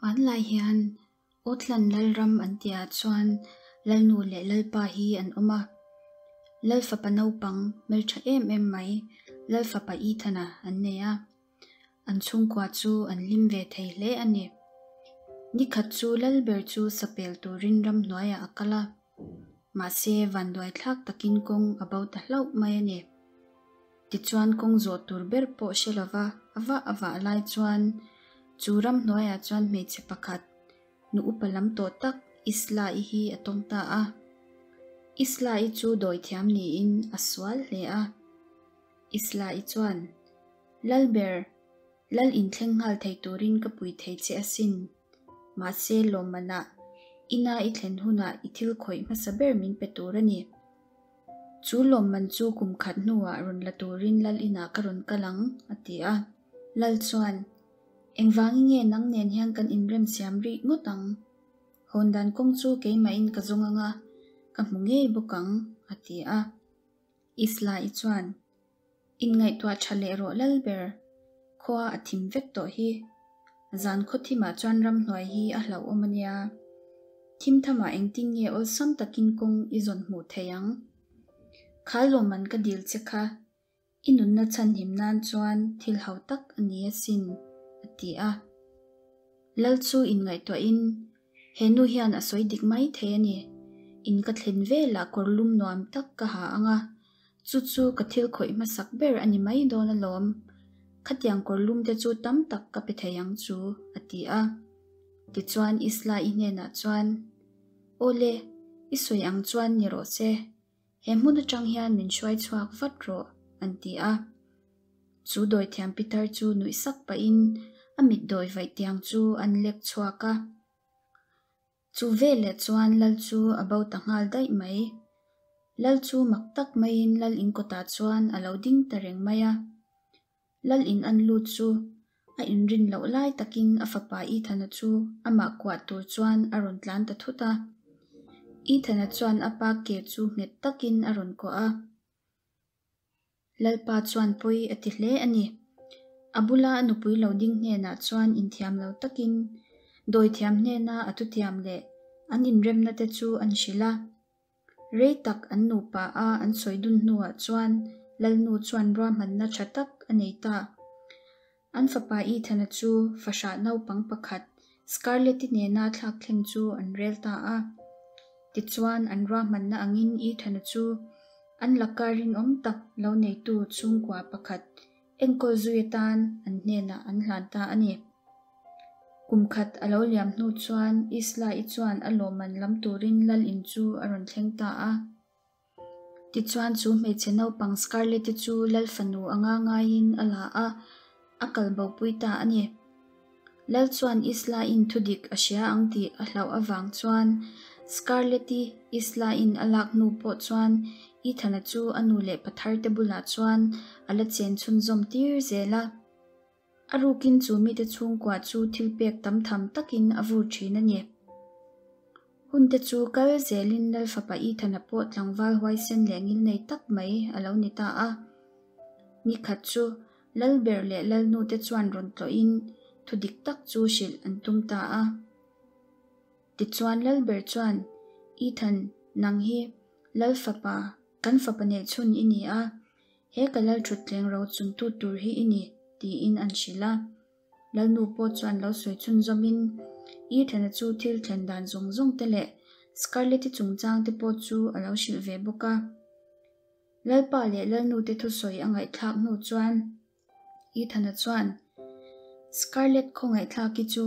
Hmanlai hian Awtlan Lalram an tihah chuan Lalnu leh Lalpa hi an awm a. Lalfapa naupang hmeltha em em mai Lalfapa Ethana an nei a. An chhungkua chu an hlim ve thei hle a ni. Nikhat chu Lalber chu sapel turin ramhnuaiah a kal a. Mahse vanduai thlak takin kawng a bo ta hlauh mai a ni. Tichuan kawng zawh tur ber pawh hre lova a vah a vah lai chuan chu ramhnuaiah chuan hmeichhe pakhat nu upa lam tawh tak Isla-i hi a tawng ta a. Isla-i chu dawithiam niin a sual hle a. Isla-i chuan, Lalber, Lal inthleng nghal thei turin ka pui thei che asin. Mahse lawmmanah ina i thlen hunah i thil khawih hmasa ber min pe tur a ni. Chu lawmman chu kum khat hnuah rawn la turin Lal inah ka rawn kal ang, a ti a. Lal chuan, Engvangin nge nang nen hian kan inremsiam rih ngawt ang? Hawn dan kawng chu keimahin ka zawng ang a, ka hmu ngei bawk ang, a ti a. Isla-i chuan, Inngaihtuah tha leh rawh lal ber, khua a thim vek tawh hi. Zan khaw thimah chuan ramhnuai hi a hlauhawm a nia. Thim thamah engtin nge awlsam takin kawng i zawn hmuh theih ang? Kha lawmman ka dil che kha, i nunna chhanhim nan chuan thil hau tak a ni asin, a ti a. Lal chu inngaihtuahin, He nu hian a sawi dik mai thei a ni. In ka thlen velah kawr lum nuam tak ka ha ang a, chu chu ka thil khawih hmasak ber a ni mai dawn alawm. Khatiang kawr lum te chu tam tak ka pe thei ang chu, a ti a. Tichuan Isla-i hnenah chuan, Awle, i sawi ang chuan ni rawh se. He hmun atang hian min hruai chhuak vat rawh, an ti a. Chu dawithiam pitar chu nuih sak pahin a mit dawi vaih tiang chu an lek chhuak a. Chu veleh chuan Lal chu a bo ta nghal daih mai. Lal chu mak tak maiin Lal in kawtah chuan a lo ding ta reng mai a. Lal in an lut chu a inrin loh lai takin a fapa Ethana chu amah kuah tur chuan a rawn tlan ta thut a. Ethana chuan a pa ke chu nghet takin a rawn kuah a. Lalpa chuan pawi a ti hle a ni. A bula a nupui lo ding hnenah chuan inthiam lo takin dawithiam hnena a thutiam leh an inremna te chu an hrilh a. Rei tak an nupa a an sawi dun hnuah chuan Lalnu chuan ruahmanna tha tak a nei ta. An fapa Ethana chu fahrah naupang pakhat Scarlett-i nena thlak thleng chu an rel ta a. Tichuan an ruahmanna angin Ethana chu an laka rinawm tak lo neitu chhungkua pakhat enkawl zui atan an hnenah an hlan ta a ni. Kum khat a lo liam hnu chuan Isla-i chuan a lawmman lam turin Lal in chu a rawn thleng ta a. Tichuan chu hmeichhe naupang Scarlett-i chu Lal fanu anga ngaiin a la a, a kal bopui ta a ni. Lal chuan Isla-in thudik a hria ang tih a hlauh avang chuan Scarlett-i Isla-in a lak hnu pawh chuan Ethan-a chu a nu leh pathar te bulah chuan a la chen chhunzawm tir zel a. A rukin chu mite chhungkua chu thil pek tam tham takin a vur thin a ni. Hunte chu kal zelin Lalfapa Ethana pawh tlangval huaisen leh ngilnei tak mai a lo ni ta a. Nikhat chu Lalber leh Lalnute chuan rawn tlawhin thu dik tak chu hrilh an tum ta a. Tichuan Lalber chuan, Ethan, nang hi Lalfapa, kan fapa neihchhun i ni a, He ka lal thutthleng ro chuntu tur hi i ni, tiin an hrilh a. Lalnu pawh chuan lo sawi chhunzawmin, Ethan-a chu thil thlen dan zawng zawng te leh Scarlett-i chungchang te pawh chu a lo hrilh ve bawk a. Lalpa leh Lalnu te thusawi a ngaihthlak hnu chuan Ethan-a chuan, Scarlett khawngaihthlaki chu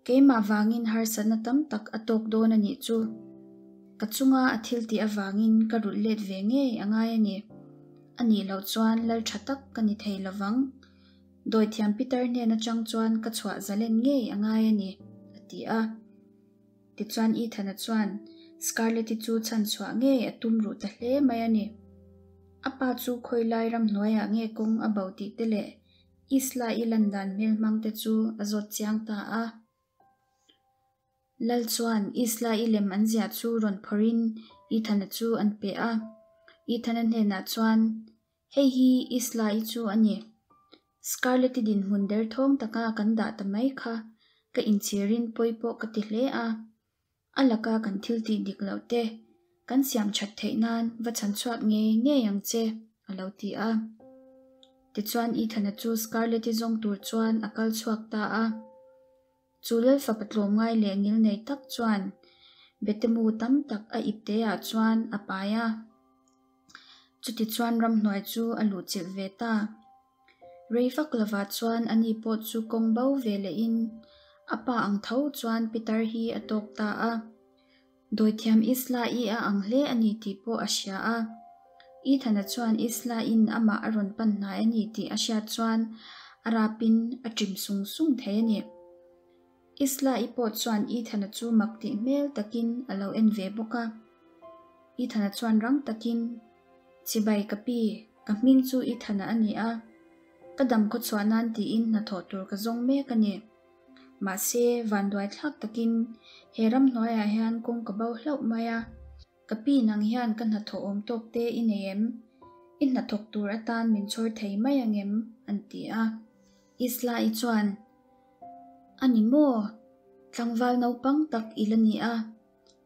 keimah vangin harsatna tam tak a tawk dawn a nih chu. Ka chunga a thil tih avangin ka rulh let ve ngei a ngai a ni. A nih loh chuan lal tha tak ka ni thei lovang. Dawithiam Peter hnen atang chuan ka chhuah zalen ngei a ngai a ni, a ti a. Tichuan Ethan-a chuan Scarlett-i chu chhan chhuah ngei a tum ruh ta hle mai a ni. A pa chu khawilai ramhnuaiah nge kawng a bo tih te leh Isla-i lan dan hmel hmang te chu a zawt chiang ta a. Lal chuan Isla-i lem an ziah chu rawn phawrhin Ethan-a chu an pe a. Ethan-a hnenah chuan, Hei hi Isla-i chu a ni. Scarlett-i dinhmun derthawng taka kan dah ta mai kha. Ka inchhirin pawi pawh ka ti hle a. A laka kan thil tih dik loh te kan siam that theih nan va chhan chhuak ngei ngei ang che, a lo ti a. Tichuan Ethan-a chu Scarlett-i zawng tur chuan a kal chhuak ta a. Chu Lalfapa tlawmngai leh ngilnei tak chuan Betemu tam tak a ipteah chuan a pai a. Chutichuan ramhnuai chu a luhchilh ve ta. Rei vak lovah chuan ani pawh chu kawng bo ve lehin a pa ang tho chuan pitar hi a tawk ta a. Dawithiam Isla-i a ang hle a ni tih pawh a hria a. Ethan-a chuan Isla-in amah a rawn pan hnai a ni tih a hriat chuan a rapin a ṭim sung sung thei a ni. Isla-i pawh chuan Ethan-a chu mak tih hmel takin a lo en ve bawk a. Ethan-a chuan rang takin, Chibai ka pi, ka hming chu Ethan-a a ni a. Ka dam khaw chhuah nan tiin hnathawh tur ka zawng mek a ni. Mahse, vanduai thlak takin he ramhnuaiah hian kawng ka bo hlauh mai a. Ka pi nang hian ka hnathawh awm tawk te i nei em? I hnathawk tur atan min chhawr thei mai ang em? an ti a. Isla-i chuan, A ni maw? Tlangval naupang tak i la ni a.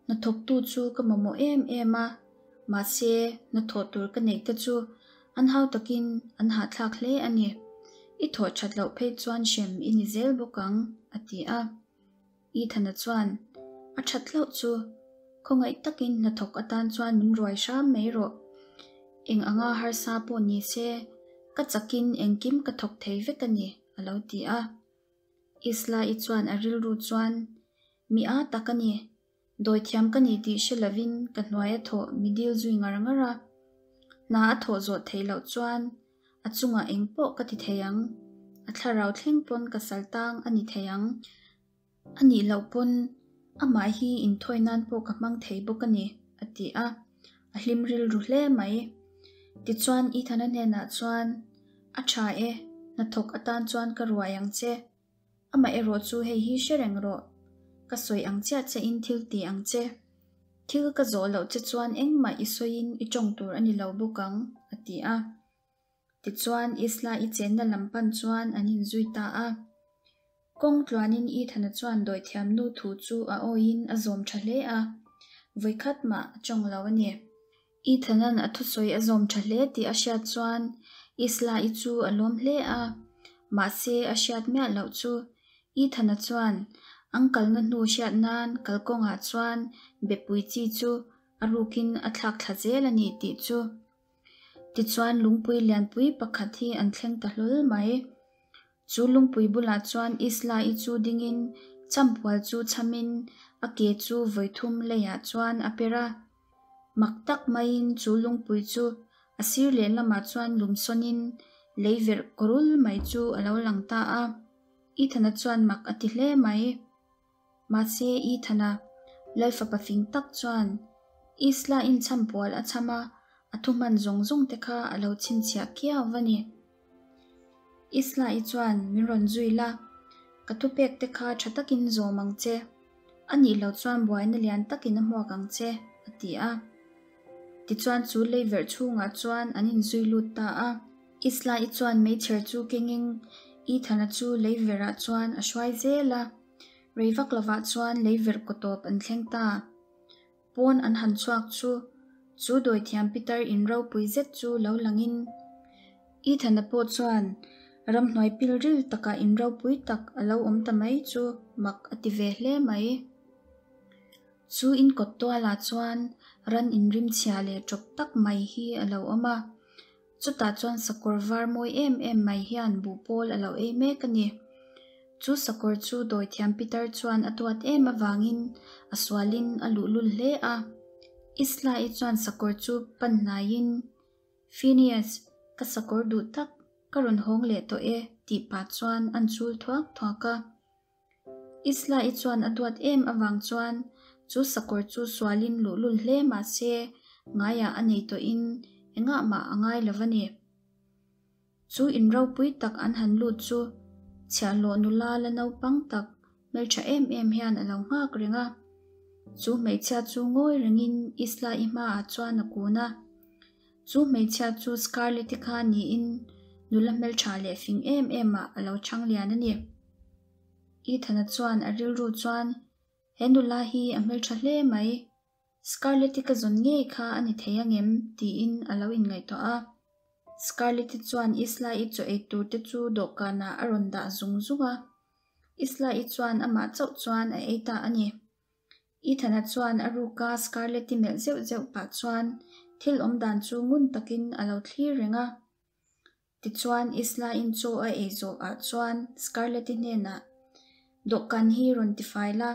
Hnathawktu chu ka mamawh em em a, mahse hnathawh tur ka neih te chu an hau takin an hahthlak hle a ni. I thawh that loh phei chuan hrem i ni zel bawk ang, a ti a. Ethan-a chuan, A that hlauh chu, khawngaih takin hnathawk atan chuan min ruai hram mai rawh. Eng anga harsa pawh ni se, ka chakin engkim ka thawk thei vek a ni, a lo ti a. Isla-i chuan a rilru chuan, Mi a tak a ni. Dawithiam ka ni tih hre lovin ka hnuai a thawh mi dil zui ngar ngar a. Hna a thawh zawh theih loh chuan a chungah eng pawh ka ti thei ang. A thlarau thleng pawn ka sal tang a ni thei ang. A nih loh pawn amah hi inthawi nan pawh ka hmang thei bawk a ni, a ti a. A hlim rilru hle mai. Tichuan Ethan-a hnenah chuan, A tha e, hnathawk atan chuan ka ruai ang che. Amaherawh chu hei hi hre reng rawh. Ka sawi ang chiah che in thil ti ang che. Thil ka zawh loh che chuan engmah i sawiin i tawng tur a ni lo bawk ang, a ti a. Tichuan Isla-i chenna lam pan chuan an inzui ta a. Kawng tluanin Ethan-a chuan dawithiam nu thu chu a awiin a zawm tha hle a, vawikhat mah a tawng lo a ni. Ethan-a'n a thusawi a zawm tha hle tih a hriat chuan Isla-i chu a lawm hle a, mahse a hriat miah loh chu Ethan-a chuan an kalna hnu hriat nan kalkawngah chuan bepui chi chu a rukin a thlak thla zel a ni tih chu. Tichuan lungpui lianpui pakhat hi an thleng ta hlawl mai. Chu lungpui bulah chuan Isla-i chu dingin champual chu chhamin a ke chu vawithum leiah chuan a per a. Mak tak maiin chu lungpui chu a sir lehlamah chuan lumsawnin lei verh kawrul mai chu a lo lang ta a. Ethan-a chuan mak a ti hle mai. Mahse Ethan-a, Lalfapa fing tak chuan Isla-in chhampual a chham a, a thuhman zawng zawng te kha a lo chhinchhiah kiau va ni. Isla-i chuan min rawn zui la, ka thupek te kha tha takin zawm ang che. A nih loh chuan buaina lian takin a hmuak ang che, a ti a. Tichuan chu leiverh chhungah chuan an inzui lut ta a. Isla-i chuan meichher chu kengin Ethan-a chu leiverhah chuan a hruai zel a. Rei vak lovah chuan leiverh kawtawp an thleng ta. Pawn an han chhuak chu, chu dawithiam pitar in ropui zet chu lo langin Ethan-a pawh chuan ramhnuai pilril takah in ropui tak a lo awm ta mai chu mak a ti ve hle mai. Chu in kawt tualah chuan ran inrimchhia leh ṭawp tak mai hi a lo awm a. Chutah chuan sakawr var mawi em em mai hian buhpawl a lo ei mek a ni. Chu sakawr chu dawithiam pitar chuan a duat em avangin a sualin a luhlul hle a. Isla-i chuan sakawr chu pan hnaiin, Phineas, ka sakawr duh tak, ka rawn hawng leh tawh e, tih pah chuan an chul thuak thuak a. Isla-i chuan a duat em avang chuan chu sakawr chu sualin luhlul hle mah se ngaiah a nei tawhin engah mah a ngai lo va ni. Chu in ropui tak an han lut chu chhiahhlawh nula la naupang tak hmeltha em em hian a lo nghak reng a. Chu hmeichhia chu ngawi rengin Isla-i hmaah chuan a kun a. Chu hmeichhia chu Scarlett-i kha niin nula hmeltha leh fing em em ah a lo chhang lian a ni. Ethan-a chuan a rilru chuan, He nula hi a hmeltha hle mai. Scarlett-i ka zawn ngei kha a ni thei angem? tiin a lo inngaihtuah a. Scarlett-i chuan Isla-i chaw ei tur te chu dawhkanah a rawn dah zung zung a. Isla-i chuan amah chauh chuan a ei ta a ni. Ethan-a chuan a ruka Scarlett-i melh zeuh zeuh pah chuan thil awm dan chu ngun takin a lo thlir reng a. Tichuan Isla-in chaw a ei zawh ah chuan Scarlett-i hnenah, Dawhkan hi rawn ti fai la,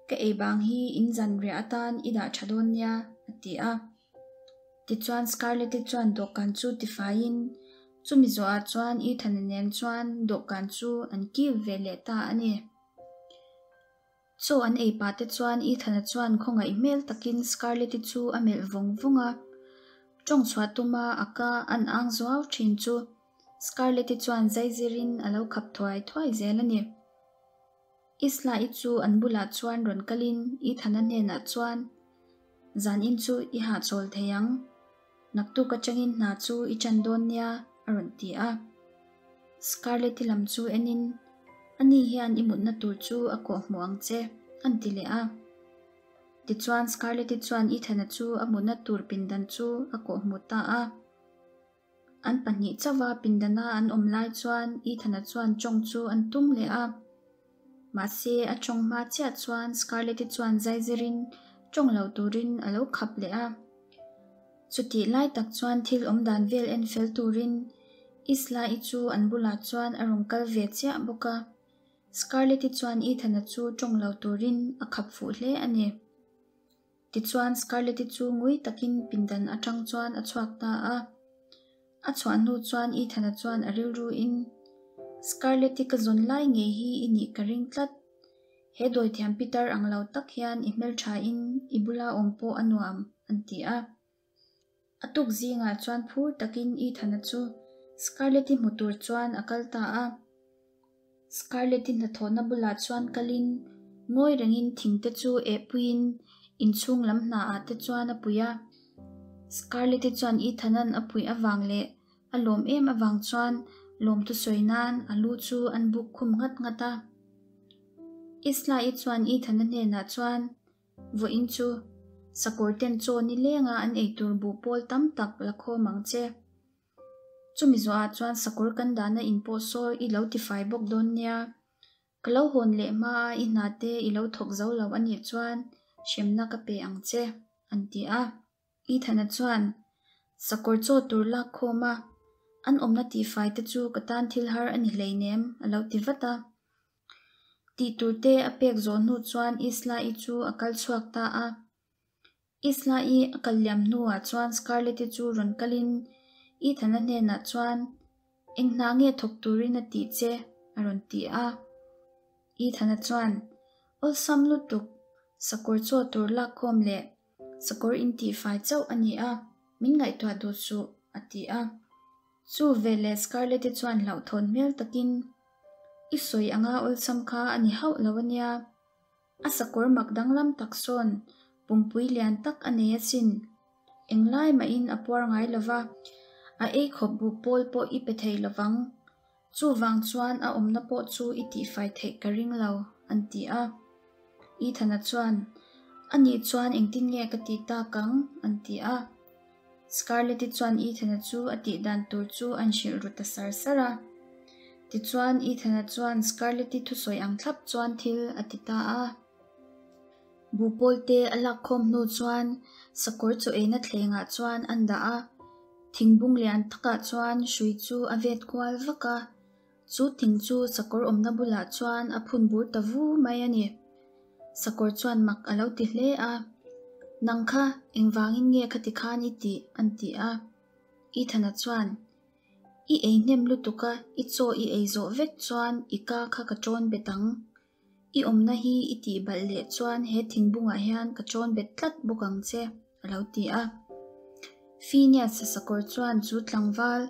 ka ei bang hi in zan riah atan i dah tha dawn nia, a ti a. Tichuan Scarlett-i chuan dawhkan chu ti faiin chumi zawh ah chuan Ethan-a nen chuan dawhkan chu an kil ve leh ta a ni. Chaw an ei pah te chuan Ethan-a chuan khawngaih hmel takin Scarlett-i chu a melh vawng vawng a. Tawng chhuah tuma a ka an ang zuau thin chu Scarlett-i chuan zaizirin a lo khap thuai thuai zel a ni. Isla-i chu an bulah chuan rawn kalin Ethan-a hnenah chuan, Zanin chu i hahchawl thei ang. Naktuk atangin hna chu i chan dawn nia, a rawn ti a. Scarlett-i lam chu enin, Ani hian i mutna tur chu a kawh hmuh ang che, an ti leh a. Tichuan Scarlett-i chuan Ethan-a chu a mutna tur pindan chu a kawh hmuh ta a. An pahnih chauha pindana an awm lai chuan Ethan-a chuan tawng chu an tum leh a. Mahse, a tawng hma chiah chuan Scarlett-i chuan zaizirin tawng lo turin a lo khap leh a. Chutih lai tak chuan thil awm dan vel en fel turin Isla-i chu an bulah chuan a rawn kal ve chiah bawk a. Scarlett-i chuan Ethan-a chu tawng lo turin a khap fuh hle a ni. Tichuan Scarlett-i chu ngui takin pindan atang chuan a chhuak ta a. A chhuah hnu chuan Ethan-a chuan a rilruin, Scarlett-i ka zawn lai ngei hi i nih ka ring tlat. He dawithiam pitar ang lo tak hian i hmelthain i bula awm pawh a nuam, an ti a. A tuk zingah chuan phur takin Ethan-a chu Scarlett-i hmu tur chuan a kal ta a. Scarlett-i hnathawhna bulah chuan kalin ngawi rengin thing te chu ehpuiin inchhung lam hna ah te chuan a pui a. Scarlett-i chuan Ethan-a'n a puih avang leh a lawm em avang chuan lawmthu sawi nan a lu chu an buk khum nghat nghat a. Isla-i chuan Ethan-a hnenah chuan, Vawiin chu sakawr ten chaw ni lenga an eitur buh pawl tam tak la khawm ang che. Chumi zawhah chuan sakawr kan dahna in pawh saw i lo tifai bawk dawn nia. Ka lo hawn leh hmaa i hna te i lo thawk zo lo a nih chuan hremna ka pe ang che, an ti a. Ethan-a chuan, Sakawr chaw tur lak khawm a, an awmna tihfai te chu ka tan thil har a ni hleinem, a lo ti vat a. Tih tur te a pek zawh hnu chuan Isla-i chu a kal chhuak ta a. Isla-i a kal liam hnuah chuan Scarlett-i chu rawn kalin Ethan-a hnenah chuan, Eng hna nge thawk turin a tih che? a rawn ti a. Ethan-a chuan, Awlsam lutuk, sakawr chaw tur lak khawm leh sakawr intihfai chauh a ni a, min ngaihtuah duh suh, a ti a. Chu veleh Scarlett-i chuan hlauhthawn hmel takin, I sawi anga awlsam kha a ni hauh lo a nia. A sakawr mak danglam tak sawn pumpui lian tak a nei asin. Englai mahin a puar ngai lo va, a ei khawp buh pawl pawh i pe thei lo vang. Chuvang chuan a awmna pawh chu i tihfai theih ka ring lo, an ti a. Ethan-a chuan, Anih chuan engtin nge ka tih tak ang? an ti a. Scarlett-i chuan Ethan-a chu a tih dan tur chu an hrilh ru ta sar sar a. Tichuan Ethan-a chuan Scarlett-i thusawi ang thlap chuan thil a ti ta a. Buhpawl te a lak khawm hnu chuan sakawr chaw eina thlengah chuan an dah a, thingbung lian takah chuan hrui chu a vet kual vak a. Chu thing chu sakawr awmna bulah chuan a phun bur ta vu mai a ni. Sakawr chuan mak a lo ti hle a, Nang kha engvangin nge khati khan i tih? an ti a. Ethan-a chuan, I ei hnem lutuk a, i chaw i ei zawh vek chuan i ka kha ka ṭawn bet ang. I awmna hi i tih balh leh chuan he thingbungah hian ka ṭawn bet tlat bawk ang che, a lo ti a. Phineas-a sakawr chuan chu tlangval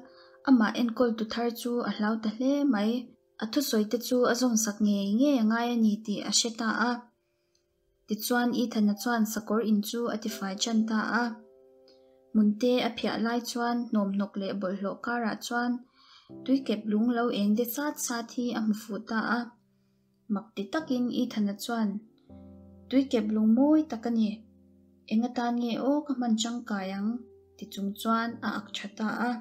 amah enkawltu thar chu a hlau ta hle mai. A thusawi te chu a zawmsak ngei ngei a ngai a ni tih a hre ta a. Tichuan Ethan-a chuan sakawr in chu a tifai tan ta a. Hmunte a phiah lai chuan hnawmhnawk leh bawlhhlawh karah chuan tuikep lung lo eng de sat sat hi a hmu fuh ta a. Mak ti takin Ethana chuan, Tuikep lung mawi tak a ni. Eng atan nge aw ka hman tangkai ang? ti chung chuan a ak tha ta a.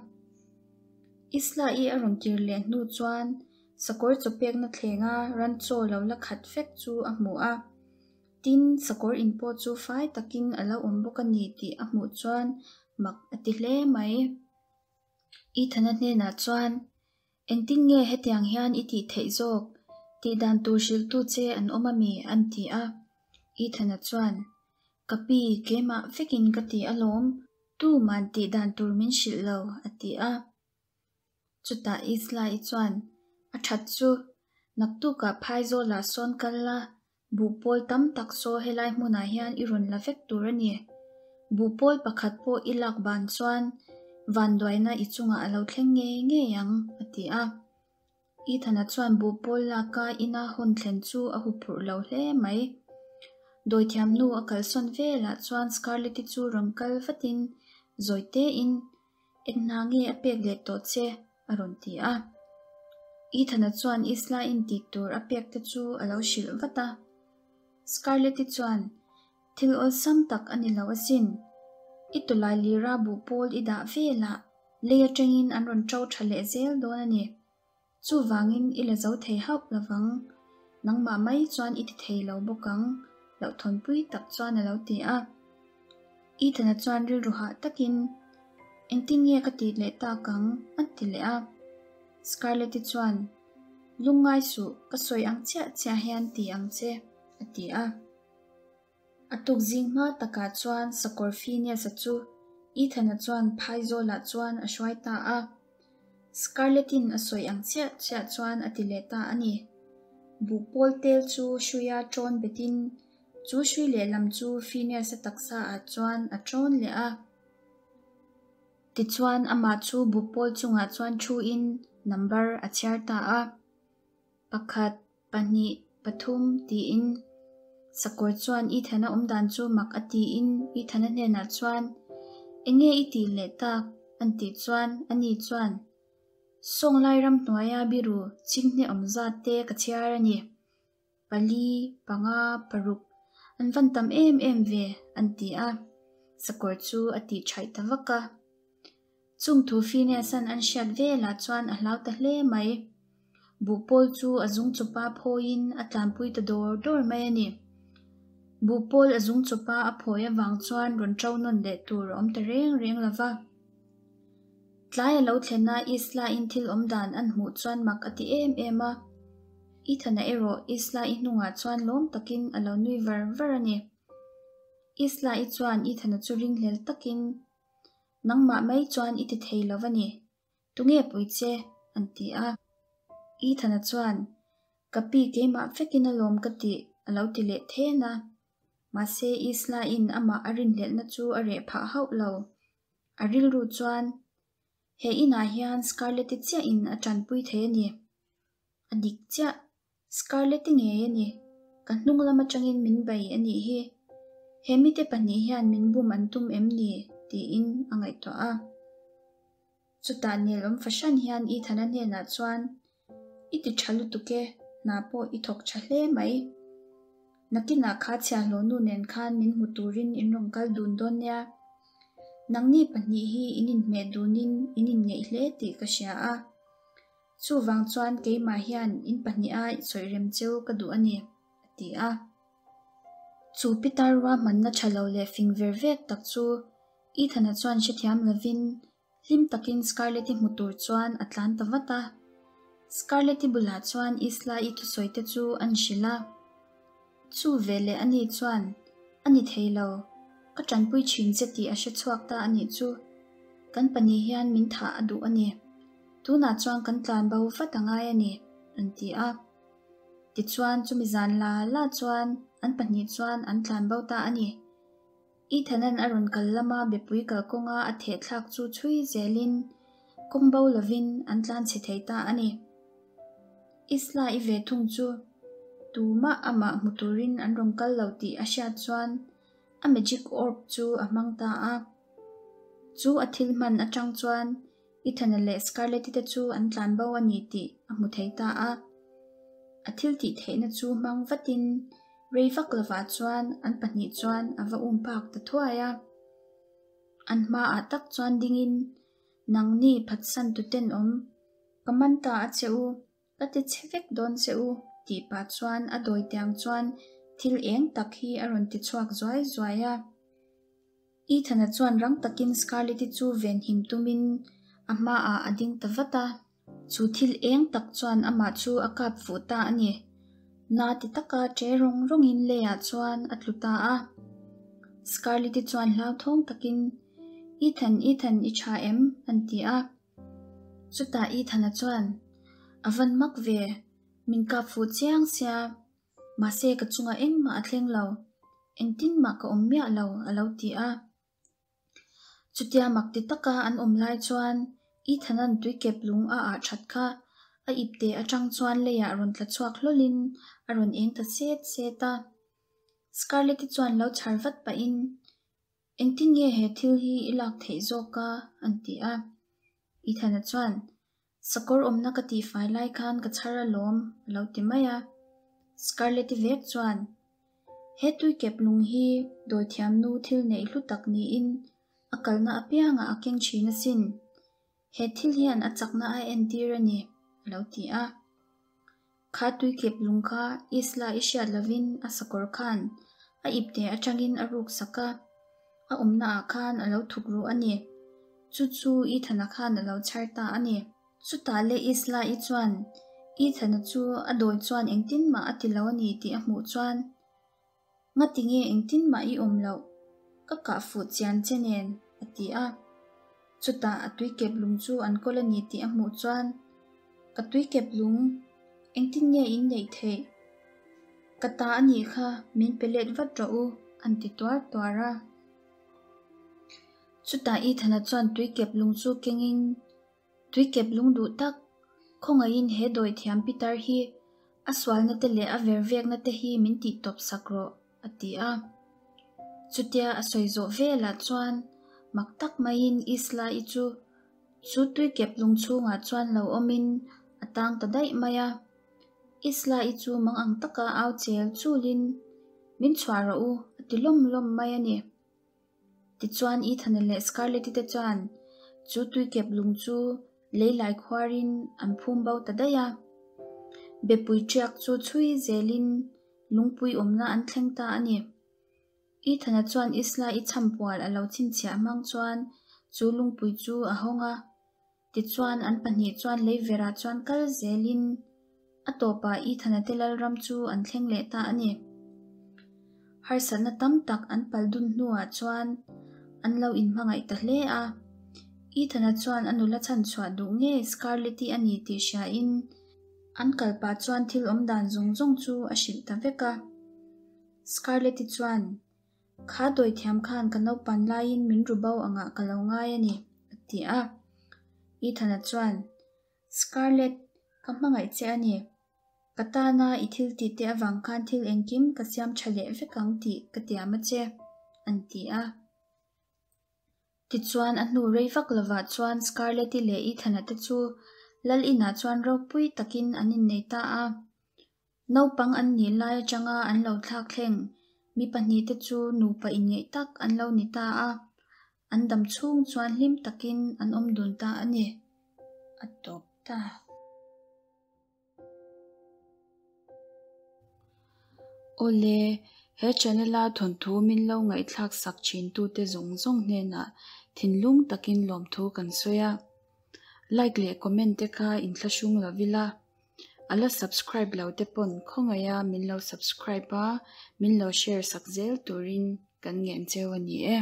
Isla-i a rawn kir leh hnu chuan sakawr chawpekna thlenga ran chaw lo la khat vek chu a hmu a. Tin, sakawr in pawh chu fai takin a lo awm bawk a ni tih a hmuh chuan mak a ti hle mai. Ethana hnenah chuan, Engtin nge hetiang hian i tih theih zawk? Tih dan tur hrilhtu che an awm a mi? an ti a. Ethana chuan, Ka pi, keimah vekin ka ti alawm, tuman tih dan tur min hrilh lo, a ti a. Chutah Isla-i chuan, A that chu, naktukah phaizawlah sawn kal la, buhpawl tam tak saw helai hmunah hian i rawn la vek tur a ni. Buhpawl pakhat pawh i lak ban chuan vanduaina i chungah a lo thleng ngei ngei ang, a ti a. Ethana chuan buhpawl laka ina hawn thlen chu a huphurh lo hle mai. Dawithiam nu a kalsawn velah chuan Scarlett-i chu rawn kal vatin zawi tein, Eng hna nge a pek leh tawh che? a rawn ti a. Ethana chuan Isla-in tih tur a pek te chu a lo hrilh vat a. Scarlett-i chuan, Thil awlsam tak a ni lo asin. I tawlai lira buhpawl i dah velah lei atangin an rawn ṭo ṭha leh zel dawn a ni. Chuvangin i la zo thei hauh lovang. Nangmah mai chuan i ti thei lo bawk ang, hlauhthawnpui tak chuan a lo ti a. Ethana chuan rilru hah takin, Engtin nge ka tih leh tak ang? a ti leh a. Scarlett-i chuan, Lungngai suh, ka sawi ang chiah chiah hian ti ang che, a ti a. A tuk zing hma takah chuan sakawr Phineas-a chu Ethan-a chuan phaizawlah chuan a hruai ta a. Scarlett-in a sawi ang chiah chiah chuan a ti leh ta a ni. Buhpawl tel chu hruia ṭawn betin chu hrui lehlam chu Phineas-a taksaah chuan a ṭawn leh a. Tichuan amah chu buhpawl chungah chuan thuin number a chhiar ta a. Pakhat, pahnih, pathum tiin sakawr chuan Ethana awm dan chu mak a tiin Ethana hnenah chuan, Enge i tih leh tak? an tih chuan ani chuan, Sawnglai ramhnuaia biru chinghne awm zat te ka chhiar a ni. Pali, panga, paruk, an van tam em em ve, an ti a. Sakawr chu a tih thaih ta vak a. Chung thu Phineas-a'n an hriat velah chuan a hlau ta hle mai. Buhpawl chu a zung chawpa phawiin a tlanpui ta dawr dawr mai a ni. Buhpawl a zung chawpa a phawi avang chuan rawn ṭo nawn leh tur a awm ta reng reng lo va. Tlai a lo thlen a, Isla-in thil awm dan an hmuh chuan mak a ti em em a. Ethan-a erawh Isla-i hnungah chuan lawm takin a lo nui var var a ni. Isla-i chuan Ethan-a chu ringhlel takin, Nangmah mai chuan i ti thei lo a ni. Tunge pui che? an ti a. Ethan-a chuan, Ka pi keimah vekin alawm ka tih, a lo ti leh then a. Mahse Isla-in amah a rinhlelhna chu a reh phah hauh lo. A rilru chuan, He inah hian Scarlett-i chiahin a tanpui thei a ni. A dik chiah. Scarlett-i ngei a ni. Ka hnung lam atangin min bei a nih hi. He mite pahnih hian min bum an tum em ni? tiin a ngaihtuah a. Chutah nelawm fahran hian Ethan-a hnenah chuan, I ti tha lutuk e, hna pawh i thawk tha hle mai. Nakinah kha chhiahhlawh nu nen khan min hmu turin in rawn kal dun dawn nia. Nangni pahnih hi in inhmeh dunin in inngeih hle tih ka hria a. Chuvang chuan keimah hian in pahniha sawi rem cheu ka duh a ni, a ti a. Chu pitar ruahmanna tha lo leh fing ver vek tak chu Ethan-a chuan hrethiam lovin hlim takin Scarlett-i hmu tur chuan a tlan ta vat a. Scarlett-i bulah chuan Isla-i thusawi te chu an hrilh a. Chu veleh ani chuan, A ni thei lo, ka tanpui thin che tih a hre chhuak ta a nih chu. Kan pahnih hian min thah a duh a ni. Tunah chuan kan tlan bo vat a ngai a ni, an ti a. Tichuan chumi zan la la chuan an pahnih chuan an tlan bo ta a ni. Ethan-a'n a rawn kal lama bepui kalkawnga a thehthlak chu chhui zelin kawng bo lovin an tlan chhe thei ta a ni. Isla-i ve thung chu tumah amah hmu turin an rawn kal lo tih a hriat chuan a magic orb chu a hmang ta a. Chu a thil hman atang chuan Ethan-a leh Scarlett-i te chu an tlan bo a ni tih a hmu thei ta a. A thiltihtheihna chu hmang vatin rei vak lovah chuan an pahnih chuan a va um phak ta thuai a. An hmaah tak chuan dingin, Nangni phatsan tu tenawm, ka man ta a che u, ka ti chhe vek dawn che u, tih pah chuan a dawi tiang chuan thil eng tak hi a rawn ti chhuak zuai zuai a. Ethan-a chuan rang takin Scarlett-i chu venhim tumin a hmaah a ding ta vat a. Chu thil eng tak chuan amah chu a kap fuh ta a ni. Na ti taka ṭe rawng rawngin leiah chuan a tlu ta a. Scarlett-i chuan hlauthawng takin, Ethan, Ethan, i ṭha em? an ti a. Chutah Ethan-a chuan, A van mak ve, min kap fuh chiang sia. Mahse ka chungah engmah a thleng lo, engtin mah ka awm miah lo, a lo ti a. Chutia mak ti taka an awm lai chuan Ethan-a'n tuikep lung a ah that kha a ipte atang chuan leiah rawn tla chhuak hlawlin a rawn eng ta set set a. Scarlett-i chuan lo chhar vat pahin, Engtin nge he thil hi i lak theih zawk a? an ti a. Ethan-a chuan, Sakawr awmna ka tihfai lai khan ka chhar alawm, a lo ti mai a. Scarlett-i vek chuan, He tuikep lung hi dawithiamnu thil neih hlu tak niin a kalna apiangah a keng thin asin. He thil hian a chakna a entir a ni, a lo ti a. Kha tuikep lung kha Isla i hriat lovin a sakawr khan a ipte atangin a ruk sak a, a awmnaah khan a lo thuk ruh a ni. Chu chu Ethan-a khan a lo chhar ta a ni. Chutah leh Isla-i chuan Ethan-a chu a dawi chuan engtin mah a ti lo a ni tih a hmuh chuan, Ngati nge engtin mah i awm loh? Ka kah fuh chian che nen, a ti a. Chutah a tuikep lung chu an kawl a ni tih a hmuh chuan, Ka tuikep lung, engtin nge in neih theih? Ka ta a nih kha, min pe let vat rawh u, an ti tuar tuar a. Chutah Ethan-a chuan tuikep lung chu kengin, Tuikep lung duh tak, khawngaihin he dawithiam pitar hi a sualna te leh a vervekna te hi min tih tawp sak rawh, a ti a. Chutia a sawi zawh velah chuan mak tak maiin Isla-i chu chu tuikep lung chhungah chuan lo awmin a tang ta daih mai a. Isla-i chu mang ang taka au chel chulin, Min chhuah rawh u, a ti lawm lawm mai a ni. Tichuan Ethan-a leh Scarlett-i te chuan chu tuikep lung chu lei lai khuarin an phum bo ta daih a. Bepui ṭiak chu chhui zelin lungpui awmna an thleng ta a ni. Ethan-a chuan Isla-i chhampual a lo chhinchhiah hmang chuan chu lungpui chu a hawng a. Tichuan an pahnih chuan lei verah chuan kal zelin a tawpah Ethan-a te lalram chu an thleng leh ta a ni. Harsatna tam tak an pal dun hnuah chuan an lo inhmangaih ta hle a. Ethan-a chuan a nula chhanchhuah duh nge Scarlett-i a ni tih hriain an kal pah chuan thil awm dan zawng zawng chu a hrilh ta vek a. Scarlett-i chuan Kha dawithiam khan ka naupan laiin min ru bo angah ka lo ngai a ni, a ti a. Ethan-a chuan, Scarlett, ka hmangaih che a ni. Ka tana i thil tih te avang khan thil engkim ka siam tha leh vek ang tih ka tiam a che, an ti a. Tichuan a hnu rei vak lovah chuan Scarlett-i leh Ethan-a te chu Lal inah chuan ropui takin an innei ta a. Naupang an nih lai atanga an lo thlak thleng mi pahnihte chu nupa inngeih tak an lo ni ta a, an dam chhung chuan hlim takin an awm dun ta a ni. A tawp ta. Awle, he channel-a thawnthu min lo ngaihthlak sak thintute zawng zawng hnenah thinlung takin lawmthu kan sawi a. Like leh comment te kha inthlahrung lo ila. A la subscribe lo te pawn khawngaih a min lo subscribe a, min lo share sak zel turin kan ngen cheu a ni e.